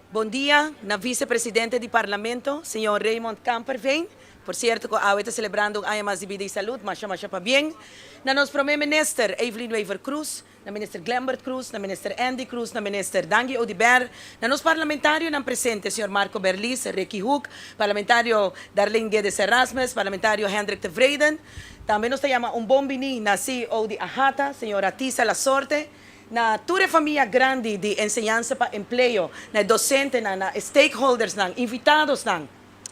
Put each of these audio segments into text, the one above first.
Bon dia na Vice Presidente di Parlamento, señor Raymond Kamperveen. Por cierto cu awe ta celebrando un aña mas di bida y salud, masha masha pabien. Na nos Prome Minister Evelyn Wever-Croes, na Minister Glenbert Croes, na Minister Endy Croes, na Minister Dangui Oduber, na nos Parlamentarionan presente, señor Marco Berlis, Ricky Hoek, Parlamentario Darlene Guedes Erasmus, Parlamentario Hendrik Tevreden. Tambe nos ta yama un bon bini na CEO di AHATA, señora Tisa Lasorte. Na tur e famia grandi di Enseñansa pa Empleo, na e dosentenan, na e stakeholdersnan, invitadosnan,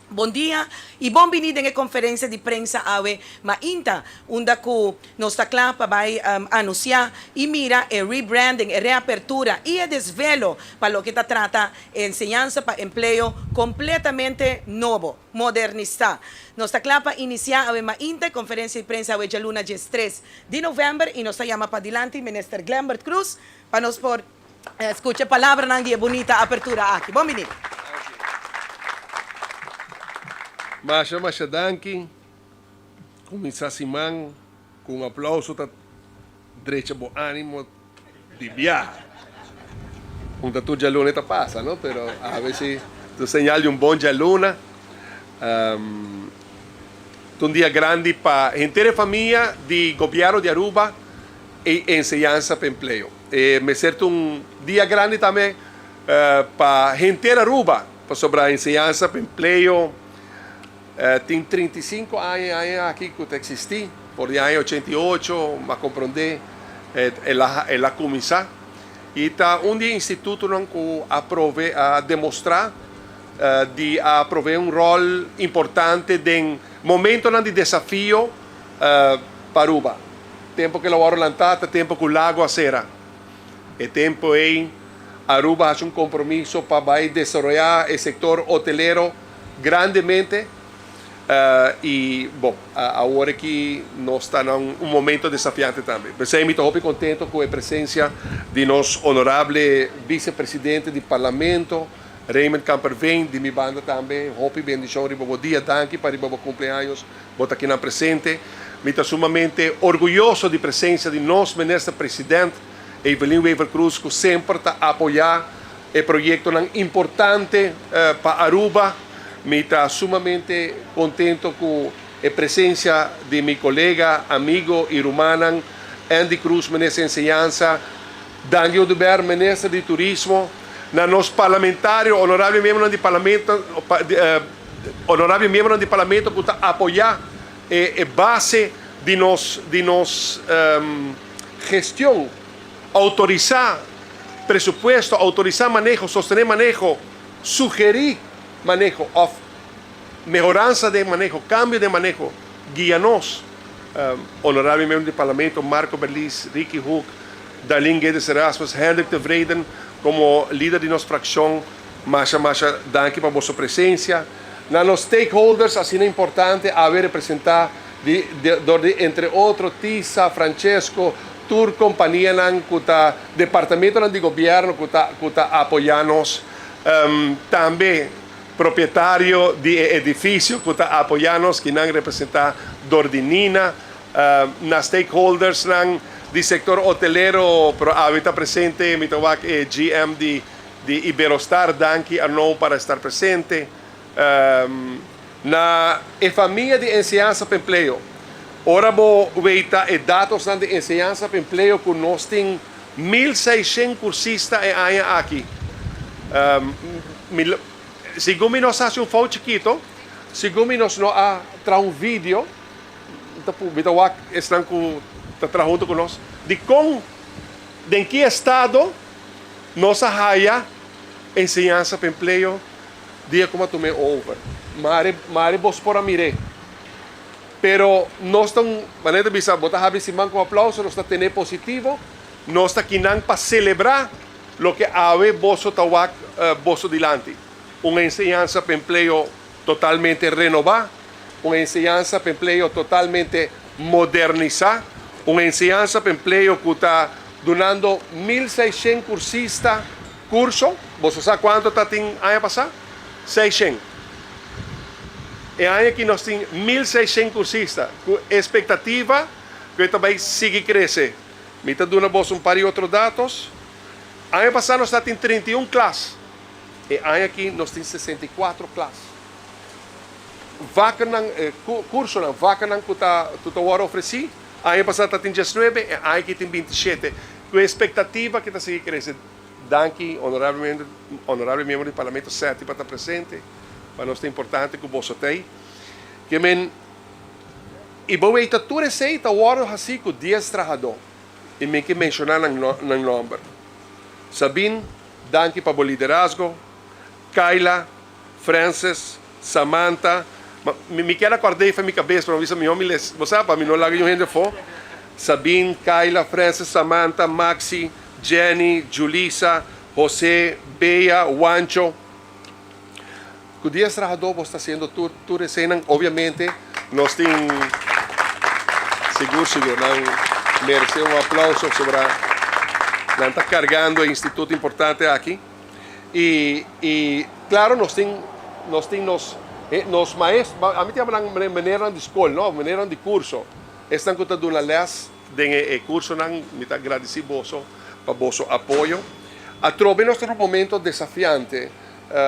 bon dia y bon bini den e conferencia di prensa awe mainta, unda cu nos ta cla pa bay anuncia y mira e rebranding, e reapertura y e desvelo pa loke ta trata e Enseñansa pa Empleo completamente nobo. Modernista. Nos ta kla pa inisiá awe mainta e konferensia di prensa awe djaluna 13 di novèmber i nos ta yama padilanti Minister Glenbert Croes pa nos por skucha e palabranan di e bunita apertura aki. Bon bini. Masha masha danki. Kuminsá siman ku un aplauso ta drecha bo animo di biaha. Un ta tur djaluna e ta pasa, no? Pero awe si ta un señal di un bon djaluna. Ta un dia grandi pa henter e famia di Gobierno di Aruba y Enseñansa pa Empleo. E mester ta un dia grandi tambe pa henter Aruba, pasobra Enseñansa pa Empleo tin 35 aña e aña aki ku ta eksistí, for di aña 88, m'a komprondé, el a el a kuminsá. I ta un di e institutonan ku a prove a demostrá di a provee un ròl importante den momentonan di desafio pa Aruba. Tempu ku el a wòrdu lantá ta tempu ku Lago a sera. E tempu ei Aruba a hasi un kompromiso pa bai desaroyá e sektor hotelero grandemente y bon awor aki nos ta na un momento desafiante tambe. P'esei mi ta hopi contento cu e presencia di nos honorable vicepresidente di Parlamento, Raymond Kamperveen, di mi banda tambe hopi bendicion riba bo dia, danki pa riba bo cumpleaños bo ta akinan presente. Mi ta sumamente orguyoso di presencia di nos Minister President Evelyn Wever-Croes cu semper ta apoya E proyectonan importante pa Aruba. Mi ta sumamente contento cu e presencia di mi colega, amigo y rumannan Endy Croes, Minister di Enseñansa, Dangui Oduber, Minister di Turismo, na nos parlamentario, honorable miembronan di parlamento, honorable miembronan di parlamento cu ta apoya e base di nos di nos gestion. Outorisá presupuesto, outorisá maneho, sostené maneho, sugerí maneho òf mehoransa den maneho, kambio den maneho, guia nos. Honorable miembro di Parlamento Marco Berlis, Ricky Hoek, Darlene Guedes Erasmus, Hendrik Tevreden komo lider di nos frakshon, masha masha danki pa boso presensia. Na nos stakeholders asina importante awe representá di dor di entre otro Tisa, Francesco, tur kompanianan ku ta departamentonan di gobièrnu ku ta ku ta apoyá nos, tambe propietario di e edifisio ku ta apoyá nos kinan representá dor di Nina, na stakeholdersnan di sektor hotelero pero awe ta presente mi ta wak e GM di di Iberostar, danki Arnold para estar presente. Na e famia di Enseñansa pa Empleo, ora bo weita e datosnan di Enseñansa pa Empleo ku nos tin 1600 kursista e aña aki. Segun mi nos hasi un fout chikito, segun mi nos no a traha un video, mi ta wak esnan ku ta traha huntu ku nos, dikon den ki estado nos a haya Enseñansa pa Empleo. Dia ku mi a tum'é over. Mare, mare bos por a mir'é. Pero nos ta un, manera ta bisa, bo ta habri siman ku aplauso, nos ta ten'é positivo, nos ta kinan pa selebrá loke awe boso ta wak boso dilanti. Un enseñansa pa empleo totalmente renobá, un enseñansa pa empleo totalmente modernisá, un enseñansa pa empleo ku ta dunando 1600 kursista Curso, boso sa cuanto ta tin aña pasa? 600. E aña aki nos tin 1600 cursista cu expectativa cu e ta bay sigui crece. Mi ta duna boso un par di otro datos. Aña pasa nos ta tin 31 klas. E aña aki nos tin 64 klas. Vaknan, cursonan, vaknan cu ta wordo ofreci, aña pasa tabatin 19, y aña aki tin 27. Cu expectativa cu ta sigui crece. Danki, honorable miembro di Parlamento Seti, pa ta presente. Pa nos ta importante cu bo t'ey. Kiermen, y bo ta tur esey ta wordo haci cu 10 trahado. Y mi kier menciona nan nomber. Sabine, danki pa e liderazgo. Kyla, Francis, Samantha, mi kier corda pa mi cabes, pa mi mi homber, bo sabi, pa mi no laga hende afo. Sabine, Kyla, Francis, Samantha, Maxi, Jenny, Julissa, José, Bea, Wancho. Cu 10 trahado ta haciendo tur esey, obviamente, nos tin sigur, sigur, nan merece un aplauso sobre nan ta cargando e instituto importante aki. Y claro, nos tin nos maestro, ami ta yama manera di scol, no? Manera di curso. Esnan cu ta duna les den e cursonan, mi ta gradici boso pa boso apoyo. Atrobe nos un momento desafiante.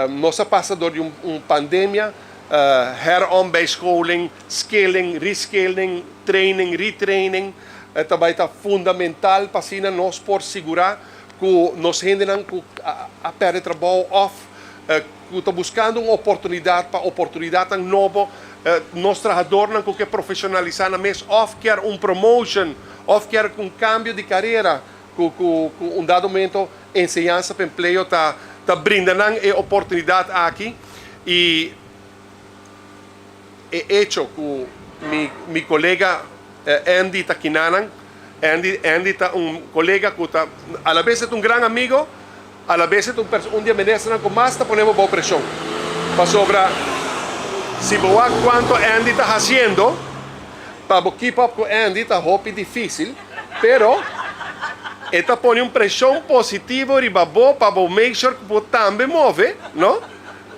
Nos a pasa door di un pandemia, heronbijscholing, skilling, reskilling, training, retraining, tambe ta fundamental pa asina nos por sigura cu nos hendenan cu a perde trabou of cu ta buscando un oportunidad pa oportunidad nobo, nos trahadornan cu kier profesionalisa nan mes of kier un promotion of kier un cambio di carera, cu un dado momento Enseñansa pa Empleo ta brindando e oportunidad aki. Y e hecho cu mi colega Andy ta akinan, Andy ta un colega cu ta, a la vez ta un gran amigo, a la vez ta un di e ministernan cu mas ta pone bo presion. Pasobra, si bo cuanto Andy ta haciendo, pa keep up cu Andy ta hopi dificil, pero e ta pone un presion positivo riba bo pa bo make sure cu bo tambe move, no?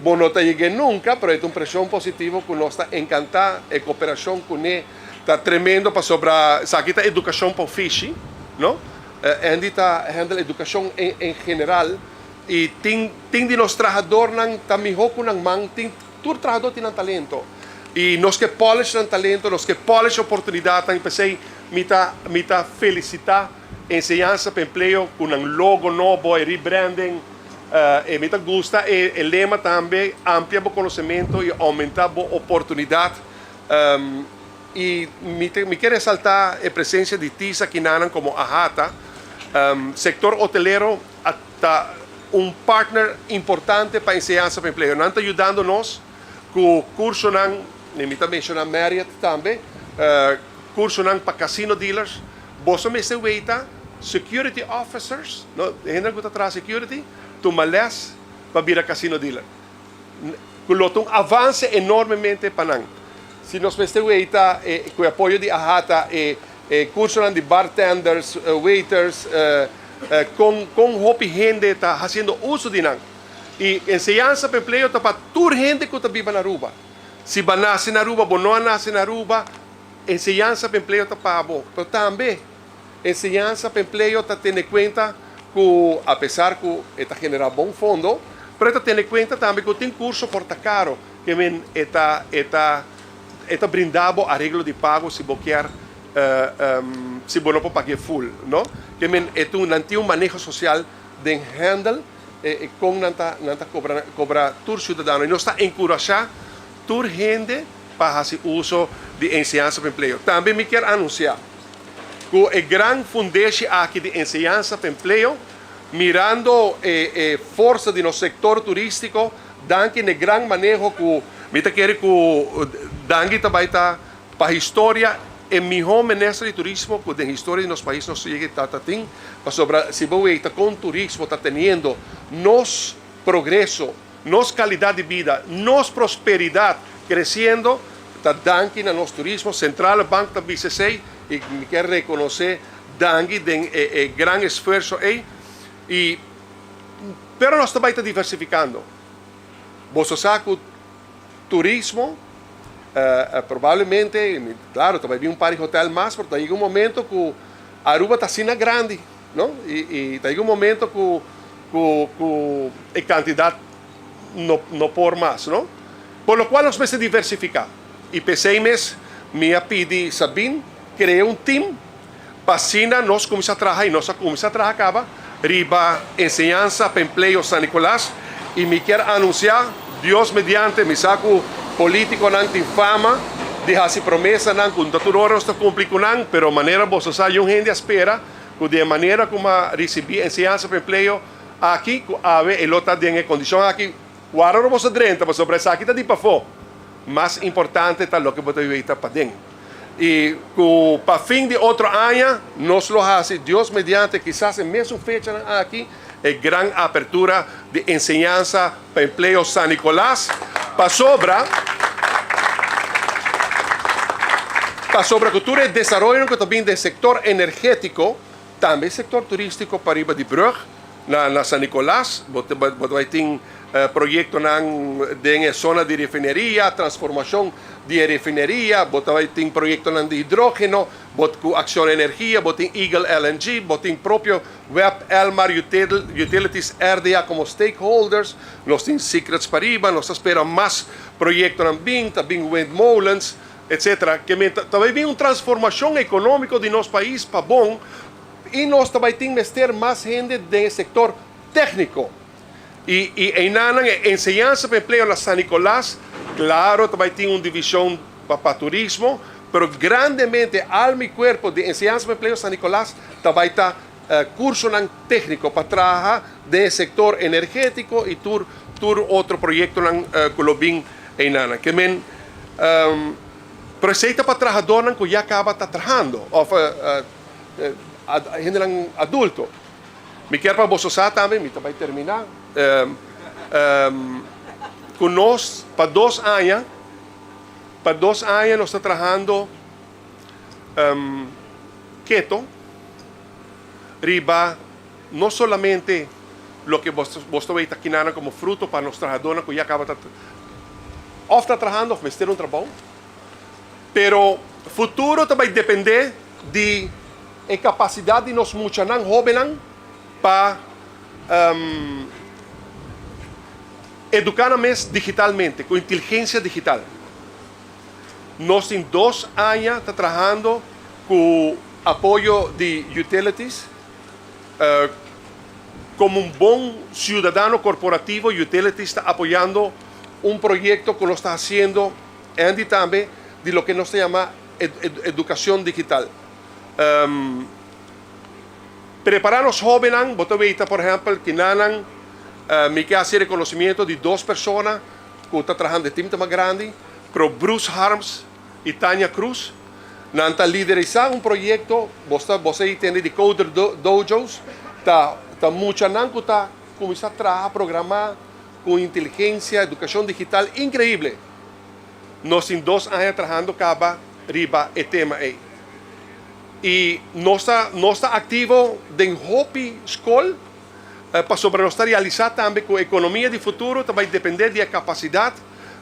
Bo no ta yega nunca, pero ta un presion positivo cu nos ta encanta e cooperacion cune, ta tremendo pasobra esaki ta educacion pa fishi, no? Andy ta handle educacion en general y tin di nos trahadornan ta miho cu nan man, tin tur trahador tin talento. Y nos kier polish nan talento, nos kier polish oportunidad, pesey mi ta felicita Enseñansa pa Empleo cu un logo nobo y rebranding. Y mi ta gusta e lema tambe, amplia e conocemento y aumenta e oportunidad. Y mi kier resalta e presencia di TISA akinan como AHATA. Sector hotelero ta un partner importante pa Enseñansa pa Empleo. Nan ta yudando nos cu cursonan, mi ta menciona Marriott tambe, cursonan pa casino dealers, boso mester weta security officers, no, hende cu ta traha security, tuma les pa bira casino dealer. Cu un avance enormemente pa nan. Si nos mester weta, cu apoyo di AHATA, cursonan di bartenders, waiters, cu hopi hende ta haciendo uso di nan. Y Enseñansa pa Empleo ta pa tur hende cu ta biba na Aruba. Si bo a nace na Aruba, bo no nace na Aruba, Enseñansa pa Empleo ta pa bo. Pero tambe, Enseñansa pa Empleo ta tene cuenta cu, apesar cu ta genera bon fondo, pero ta tene cuenta tambe cu tin curso por ta caro, kiermen e ta brinda bo areglo di pago si bo kier, si bo no por paga full, no? Kiermen e tin un maneho social di handle con nan ta cobra tur ciudadano. Y nos ta encurasha tur hende pa haci uso di Enseñansa pa Empleo. Tambe mi kier anuncia cu e gran fundeshi aki di Enseñansa pa Empleo, mirando e forsa di nos sector turistico, danki na gran maneho cu mi ta kere cu Dangui tambe ta pa historia e miho minister di turismo cu den historia di nos pais nos yega ta tin, pasobra si bo ta con turismo ta teniendo nos progreso, nos calidad di bida, nos prosperidad creciendo, ta danki na nos turismo. Centrale Bank ta BCC y mi kier reconoce Dangui den e gran esfuerso ey. Y pero nos tambe ta diversificando. Bo sa cu turismo, probablemente, claro, tambe bin un par di hotel mas, pero tin un momento cu Aruba ta asina grandi, no? Y tin un momento cu e cantidad no no por mas, no? Por lo cual nos mester diversifica. Y p'esey mes mi a pidi Sabine crea un team pa asina nos cuminsa traha y nos a cuminsa traha caba riba enseñansa pa empleo San Nicolas y mi kier anuncia Dios mediante mi sa cu politiconan tin fama di haci promesanan cu no ta tur ora nos ta cumpli cu nan pero manera boso sa yun hende a spera cu di e manera cu mi a ricibi enseñansa pa empleo aki cu awe e lo ta den e condicion aki Wara ora bo sa drenta pasobra esaki ta di pafó. Mas importante ta loke bo ta weta paden. I ku pa fin di otro aña nos lo hasi, Dios mediante, kisas e mesun fechanan aki, e gran apertura di enseñansa pa empleo San Nicolas, pasobra pasobra ku tur e desaroyonan ku ta bin den sektor energetiko, tambe e sektor turistiko pariba di brug, Na na San Nicolas bo ta bo ta bai tin proyectonan den e zona di refineria, transformacion di e refineria, bo ta bai tin proyectonan di hidrogeno, bo cu Acciona Energia, bo tin Eagle LNG, bo tin propio web, Elmar Utilities, RDA como stakeholders, nos tin Secrets pariba, nos ta spera mas proyectonan bin, ta bin windmolens, etc. Ke men ta bai bin un transformacion economico di nos pais pa bon. I nos ta bai tin mester mas hende den e sektor tékniko. I i einanan e enseñansa pa empleo na San Nicolas, klaro ta bai tin un divishon pa pa turismo, pero grandemente alma i kuerpo di enseñansa pa empleo San Nicolas ta bai ta kursonan tékniko pa traha den e sektor energétiko i tur tur otro proyektonan ku lo bin einanan. Ke men pero esei ta pa trahadornan ku ya kaba ta trahando òf. Hendenan adulto. Mi kier pa boso sa tambe, mi ta bai termina, ku nos pa dos aña, pa dos aña nos ta trahando keto riba no solamente loke boso ta wei ta kinanan komo fruto pa nos trahadónan ku ya kaba ta òf ta trahando òf mester un trabou. Pero futuro ta bai depende di e capacidad di nos muchanan hobennan pa educa nan mes digitalmente, cu inteligencia digital. Nos tin dos aña ta trahando cu apoyo di Utilities. Como un bon ciudadano corporativo Utilities ta apoyando un proyecto cu nos ta haciendo. Andy tambe di loke nos ta yama educacion digital. Prepara nos hobennan, bo ta weta por ehempel kinanan mi ke haci reconocimiento di dos persona cu ta trahando e team ta mas grandi, pero Bruce Harms y Tania Cruz, nan ta liderisa un proyecto, bo ta bo sa tende di Coder Dojos, ta ta muchanan cu ta cuminsa traha programa cu inteligencia, educacion digital increible. Nos tin dos aña trahando caba riba e tema ey. Y nos ta nos ta activo den hopi scol pasobra nos ta realisa tambe cu economia di futuro ta bay depende di e capacidad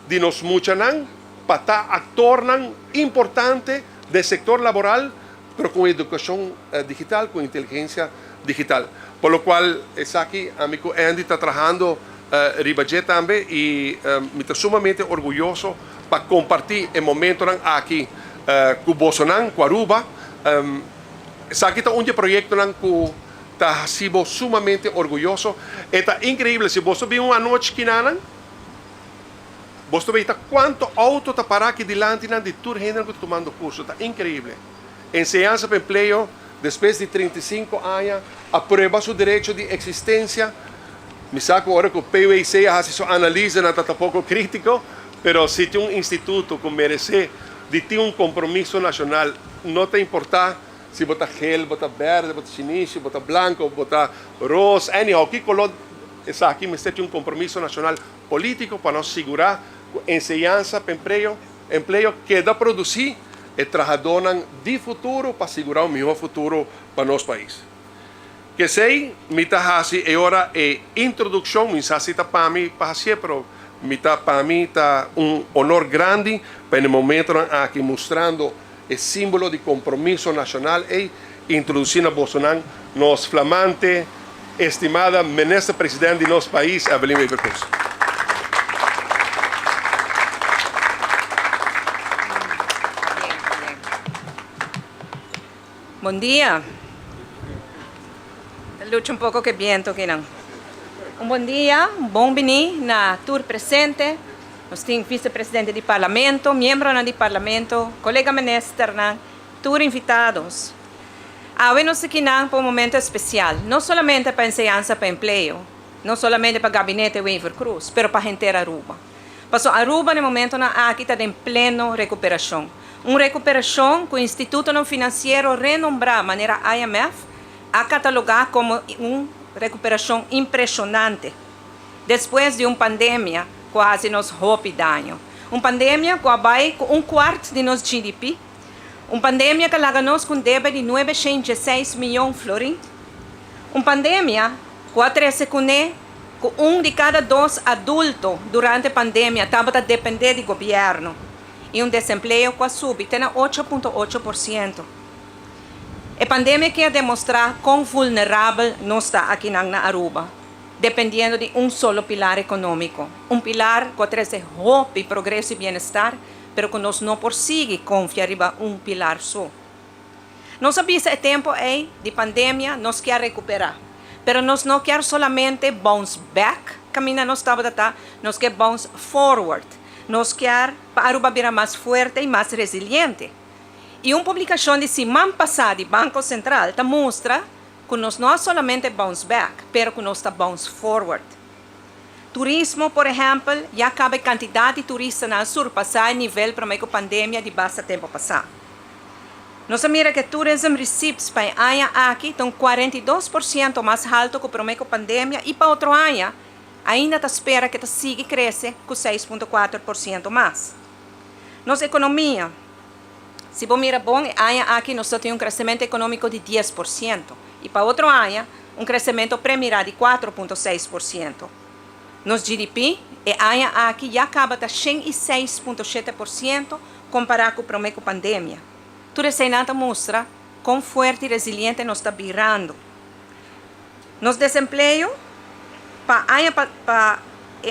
di nos muchanan pa ta actornan importante den sector laboral pero cu educacion digital, cu inteligencia digital. Por lo cual esaki ami cu Andy ta trahando riba dje tambe y mi ta sumamente orguyoso pa comparti e momentonan aki cu bosonan, cu Aruba. Esaki ta un di e proyectonan cu ta haci bo sumamente orguyoso. E ta increible, si boso bin un anochi kinanan, boso ta weta cuanto auto ta para aki dilantinan di tur hendenan cu ta tumando curso. Ta increible. Enseñansa pa empleo, despues di 35 aña, a prueba su derecho di existencia. Mi sa cu ora cu PWC a haci su analize nan ta tapoco critico, pero si tin un instituto cu merece di tin un compromiso nacional, no ta importa si bo ta geel, bo ta berde, bo ta shinishi, bo ta blanco, bo ta roos, anyhow, ki color, esaki mester tin un compromiso nacional politico pa nos sigura cu enseñansa pa empleo, Empleo keda produsí e trahadónan di futuro pa sigurá un mihó futuro pa nos pais. Kesei mi ta hasi e ora e introdukshon, mi sa si ta pa mi pa hasié, pero mi ta pa mi ta un honor grandi pa en e momentonan aki mustrando e símbolo di kompromiso nashonal ei introdusí na bosonan nos flamante estimada Minister President di nos pais Evelyn Wever-Croes. Bon dia. Ta lucha un poco cu e biento akinan. Un bon dia, un bon bini na tur presente. Nos tin vicepresidente di Parlamento, miembronan di Parlamento, colega ministernan, tur invitados. Awe nos akinan pa un momento especial, no solamente pa Enseñansa pa Empleo, no solamente pa Gabinete Wever-Croes, pero pa henter Aruba. Paso Aruba na e momentonan aki ta den pleno recuperacion. Un recuperacion cu institutonan financiero renombra manera IMF a cataloga como un recuperacion impresionante, despues di un pandemia cu a haci nos hopi daño. Un pandemia cu a bay cu un cuart di nos GDP. Un pandemia cu a laga nos cu un debe di 916 miyon florin. Un pandemia cu a trece cune cu un di cada dos adulto durante pandemia tabata depende di gobierno y un desempleo cu a subi te na 8.8%. E pandemia aki a demostra con vulnerabel nos ta akinan na Aruba, dependiendo di un solo pilar economico. Un pilar cu a trece hopi progreso y bienestar, pero cu nos no por sigui confia riba un pilar so. Nos a bisa e tempo ey di pandemia nos kier recupera, pero nos no kier solamente bounce back caminda nos tabata ta, nos kier bounce forward. Nos kier pa Aruba bira mas fuerte y mas resiliente. Y un publicacion di siman pasa di Banco Central ta mustra cu nos no a solamente bounce back, pero cu nos ta bounce forward. Turismo, por ehempel, ya caba e cantidad di turistanan a surpasa e nivel prome cu pandemia di basta tempo pasa. Nos a mira cu tourism receipts pa e aña aki ta un 42% mas halto cu prome cu pandemia y pa otro aña ainda ta spera cu ta sigui crece cu 6.4% mas. Nos economia, si bo mira bon, e aña aki nos tin un crecemento economico di 10% y pa otro aña un crecemento premira di 4.6%. Nos GDP e aña aki ya caba ta 106.7% compara cu prome cu pandemia. Tur esey ta mustra con fuerte y resiliente nos ta birando. Nos desempleo, pa aña pa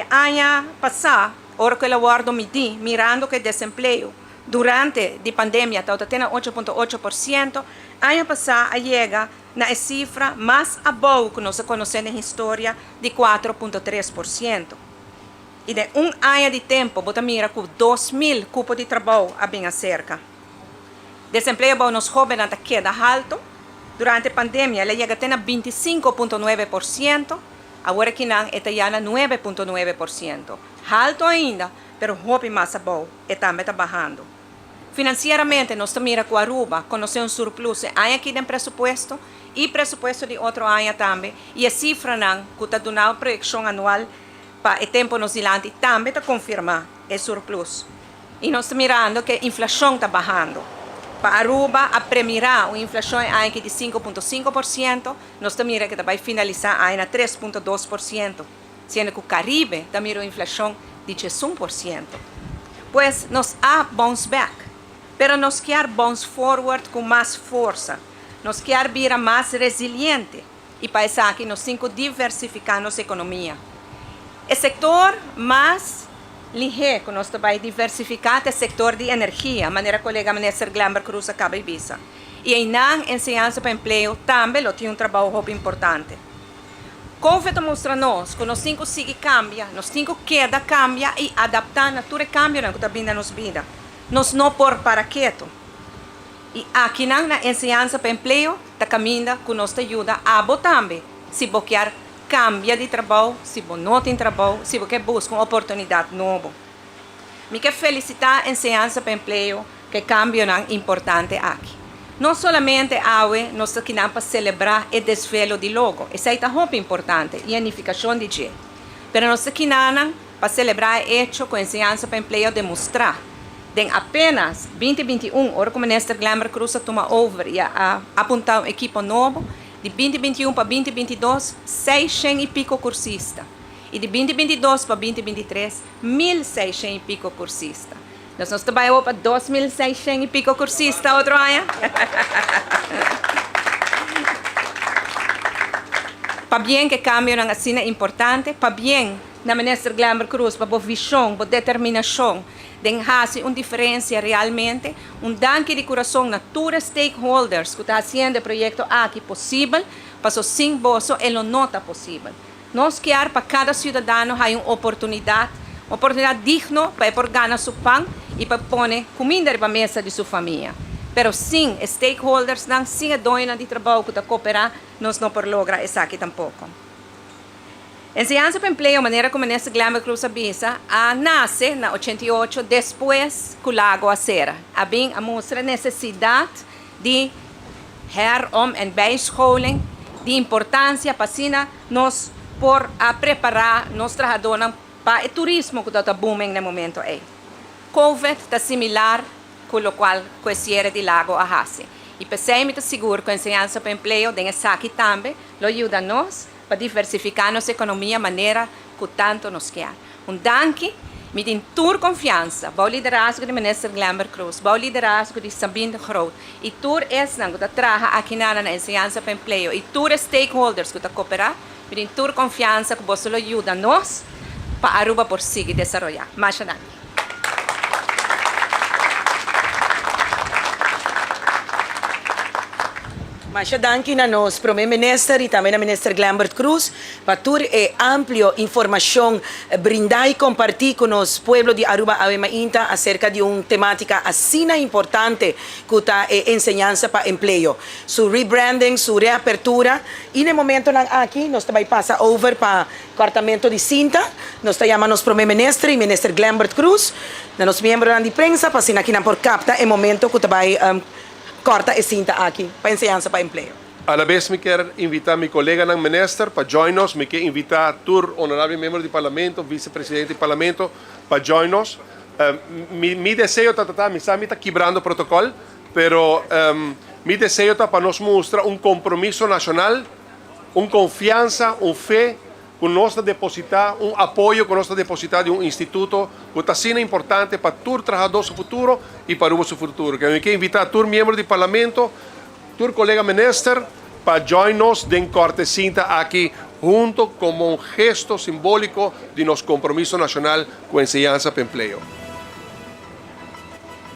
aña pasa, ora cu el a wordo midi, mirando cu desempleo durante e pandemia ta 8.8%, aña pasa a yega na cifra mas abou cu nos conoce den historia di 4.3%. Y den un aña di tempo, bo ta mira cu 2 mil cupo di trabou a bin acerca. Desempleo bou nos hobennan ta keda halto. Durante e pandemia, el a yega te na 25.9%, awor akinan ta ya na 9.9%. Halto ainda, pero hopi mas abou, y tambe ta bahando. Financieramente, nos ta mira cu Aruba conoce un surplus aki den presupuesto y presupuesto di otro aña tambe, y e cifranan cu ta duna proyeccion anual pa e tempo nos dilanti tambe ta confirma e surplus. Y nos ta mirando cu e inflacion ta bahando. Pa Aruba, a premira un inflacion aki di 5,5%, nos ta mira cu ta bay finalisa na 3,2%, siendo cu Caribe ta mira un inflacion di 1%. Pues nos a bounce back, pero nos kier bounce forward cu mas forsa. Nos kier bira mas resiliente y pa esaki nos tin cu diversifica nos economia. E sector mas lihe cu nos bay diversifica ta e sector di energia, manera colega minister Glenbert Croes a caba di bisa. Y eynan Enseñansa pa Empleo tambe lo tin un trabou hopi importante. Covid a mustra nos cu nos tin cu sigui cambia, nos tin cu keda cambia y adapta na tur cambio cu ta bin den nos bida. Nos no por para keto. Y akinan na Enseñansa pa Empleo, ta caminda cu nos ta yuda abo tambe. Si bo kier cambia di trabou, si bo no tin trabou, si bo kier busca un oportunidad nobo. Mi kier felicita Enseñansa pa Empleo cu e cambionan importante aki. No solamente awe nos ta aki pa celebra e desvelo di logo, esey ta hopi importante y e nificacion di dje. Pero nos ta aki pa celebra e hecho cu Enseñansa pa Empleo a demostra. Den apenas 2021, ora cu minister Glenbert Croes a tuma over y a apunta un ekipo nobo, di 2021 pa 2022, 600 y pico cursista. Y di 2022 pa 2023, 1.600 y pico cursista. Nos ta bay pa 2.600 y pico cursista otro aña. Pabien cu e cambionan asina importante, pabien. na Minister Glenbert Croes pa bo vision, bo determinacion den haci un diferencia realmente. Un danki di curason na tur e stakeholders cu ta haciendo e proyecto aki posibel, paso sin boso e lo no ta posibel. Nos kier pa cada ciudadano haya un oportunidad, un oportunidad digno pa e por gana su pan y pa pone cuminda riba mesa di su famia. Pero sin e stakeholdersnan, sin e doñonan di trabou cu ta coopera, nos no por logra esaki tampoco. Enseñansa pa Empleo, manera cu Minister Glenbert Croes a bisa, a nace na 88 despues cu Lago a cera. A bin a mustra necesidad di her-, om en bijscholing, di importancia pa asina nos por a prepara nos trahadornan pa e turismo cu ta booming na e momento ey. Covid ta similar cu locual cu e ciere di Lago a haci. Y pesey mi ta sigur cu Enseñansa pa Empleo den esaki tambe lo yuda nos pa diversifica nos economia manera cu tanto nos kier. Un danki, mi tin tur confiansa bou liderazgo di Minister Glenbert Croes, bou liderazgo di Sabine de Groot y tur esnan cu ta traha akinan na Enseñansa pa Empleo y tur e stakeholders cu ta coopera, mi tin tur confiansa cu boso lo yuda nos pa Aruba por sigui desaroya. Masha danki. Masha danki na nos Prome Minister y tambe na Minister Glenbert Croes pa tur e amplio informacion brinda y comparti cu nos pueblo di Aruba awe mainta acerca di un tematica asina importante cu ta e enseñansa pa empleo. Su rebranding, su reapertura y na e momentonan aki nos ta bay pasa over pa cortamento di cinta. Nos ta yama nos Prome Minister y Minister Glenbert Croes na nos miembronan di prensa pa asina aki nan por capta e momento cu ta bay corta e cinta aki pa enseñansa pa empleo. Alabes mi kier invita mi coleganan minister pa join nos, mi kier invita tur honorable miembro di Parlamento, vicepresidente di Parlamento pa join nos. Mi deseo ta ta, mi sa mi ta kibrando protocol, pero mi deseo ta pa nos mustra un compromiso nacional, un confiansa, un fe cu nos ta deposita, un apoyo cu nos ta deposita di un instituto cu ta asina importante pa tur trahador su futuro y pa Aruba su futuro. Mi kier invita tur miembro di Parlamento, tur colega minister pa join nos den corte cinta aki hunto como un gesto simbolico di nos compromiso nacional cu enseñansa pa empleo.